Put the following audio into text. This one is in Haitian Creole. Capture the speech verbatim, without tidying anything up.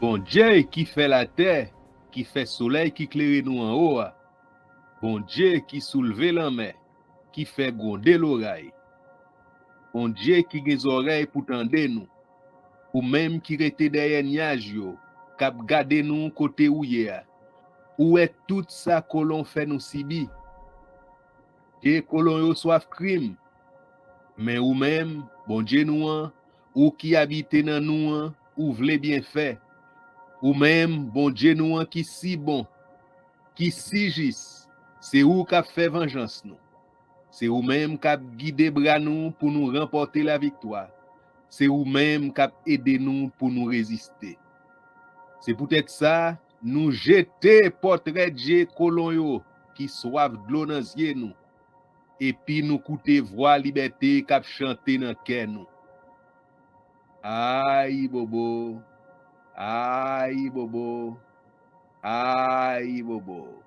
Bondye ki fè latè, ki fè solèy ki klere nou anwo a. Bondye ki soulve lanmè, ki fè gwonde loray. Bondye ki gen zòrèy pou tande nou. Ou menm ki rete dèyè nyaj yo, k ap gade nou kote ou ye a. Ou wè tout sa kolon fè nou sibi. Je kolon yo swaf krim. Men ou menm, Bondye nou an, ou ki abite nan nou an, ou vle byenfè. Ou menm, Bondye nou an ki si bon, ki si jis, se ou k ap fè vanjans nou. Se ou menm k ap gide bra nou pou nou ranpòte laviktwa. Se ou menm k ap ede nou pou nou reziste. Se poutèt sa, nou jete pòtrè je kolon yo ki swaf dlo nan zye nou, epi nou koute vwa libète k ap chante nan kè nou. Ayibobo, ayibobo, ayibobo.